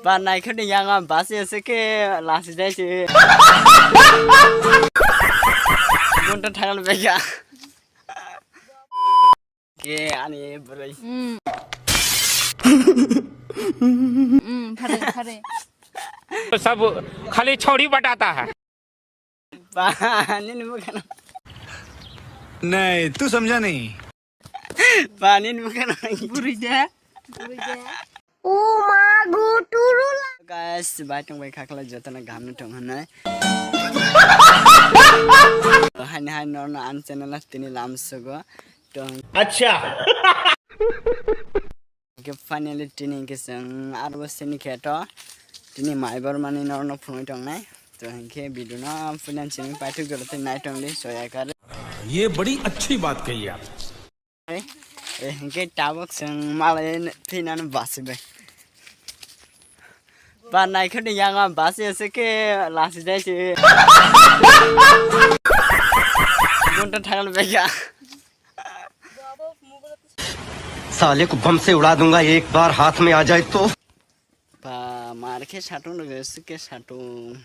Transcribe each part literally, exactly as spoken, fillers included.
Ba naikhe de yang am bas ese ke lasi jai se. Gunta thangal bega. Ke ani bwrwi. Hmm. Hmm, phare, phare. तो सब खाली छौड़ी बटाता है। Ba, nini mukha no. नहीं, तू समझा नहीं। Ba, nini mukha no. Bwrwi de. Bwrwi de. O ma go turula. Guys, bai tong bai khakla jotona gam no tong hanai. Haini hai norno an channel tini lam sugo. Tong. Acha. Ke finally tini ke seng arbo sini kheto. Tini mai bor mani norno phunui tong nai. To hinkhe video no punan simi paitu golo tei nai tong di soya kar. ये बड़ी अच्छी बात कही आप। Eh, eh, hinkhe tabuk seng malai thinani basi bai. Ba naikhe de yang am basi ese ke lasi jai se. Gunta thangal bega. साले को बम से उड़ा दूंगा एक बार हाथ में आ जाए तो। Ba mar khe satung rwgwi swk khe satung.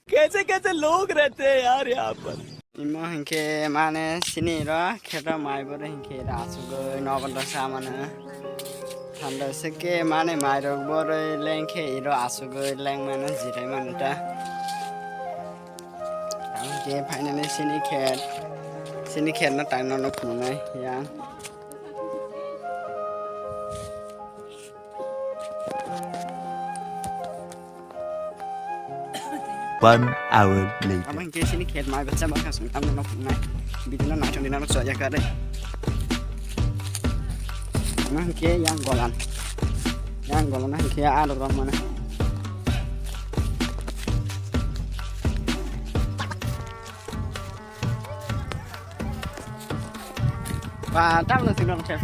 कैसे कैसे लोग रहते हैं यार यहाँ पर। Imo hinkhe mane sini ro kheto mai boro hinkhe ro asugwi nogo dosa mane. Thanda swk khe mane mai rok borwi lengkhe iro asugwi lengmano jirai mano ta. Hinkhe finally sini khet, sini khet no tang nono phunuknai yang. One hour later. Amo hinkhe sini khet mai bacha bakha song tamo no phunai. Bidino naithok dina no chaya kare. Amo hinkhe yang golan. Yang golan hinkhe aro rom mane. Ba tamo no sino khe.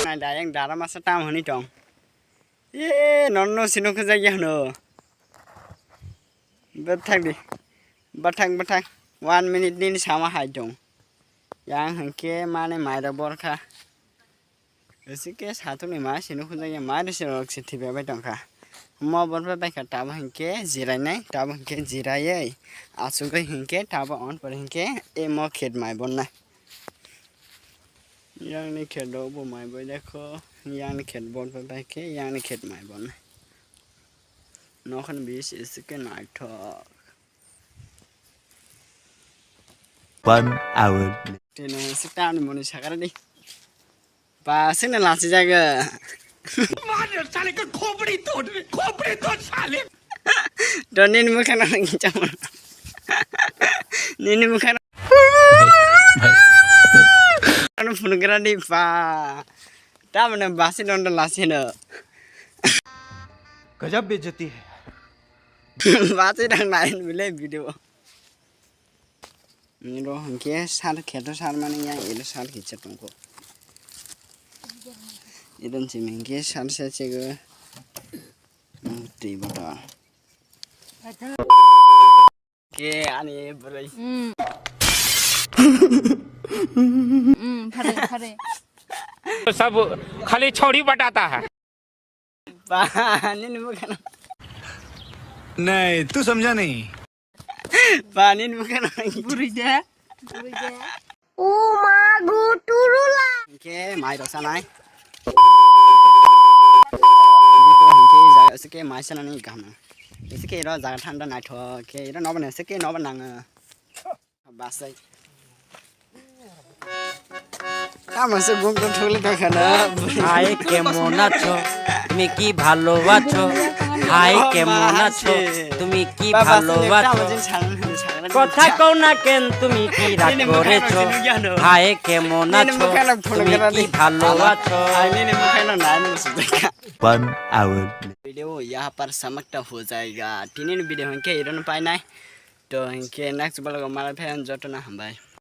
Nai da yang dara masa tam hwnwi tong. E, non no sino khajak ya hwno. Bwthak di. Bwthak, bwthak. One minute nini sama hai tong. Yang hwnkhe mane mai rok bor kha. Ese ke satung ni ma sino khajak ya mai rok se thibya bai tong kha. Mo bor bai kha tabo hwnkhe jirai nai, tabo hwnkhe jirai ei. Asugwi hwnkhe tabo on por hwnkhe e mo khet mai bon nai. Yang ni khet rok bo mai bai dekho, yang ni khet bor bai bai khe, yang ni khet mai bon. Nokhan bis isi ke naithok. One hour. Tino isi tamni moni sakara di. Ba sini lasi jaga. मार साले का खोपड़ी तोड़, खोपड़ी तोड़ साले। Don nini mukha no ngi chamo. Nini mukha no. Ano phunukra di pa. Tamne basi don do lasi no. गजब बेइज्जती है। Basi dang nain bile video. Iro hwnkhe sal kheto sal mani ya iro sal kisa tongkho. Idon simi hwnkhe sal se chego. Twi bota. Ke ani bwrwi. Hmm. Hmm, phare, phare. तो सब खाली छौड़ी बटाता है। Ba, nini mukha no. नहीं, तू समझा नहीं। Ba, nini mukha no. Bwrwi de. Bwrwi de. O ma go turula. Ke mai rok sanai. Biko hwnkhe jaga se ke mai sanani gam. Ese ke ro jaga thanda naithok ke ro nobo ne se ke nobo nang. Basai. Tamo se bung to thuli to khana. Hi কেমন আছো? তুমি কি ভালো আছো? হাই কেমন আছো? তুমি কি ভালো আছো? কথা কও না কেন, তুমি কি রাগ করেছো? হাই কেমন আছো? তুমি কি ভালো আছো? Ani ni mukha no nai musu dekha. One hour. Video yaha par samakta ho jayega. Tini ni video hwnkhe iron painai. To hwnkhe next vlog o malai phai joto no hambai.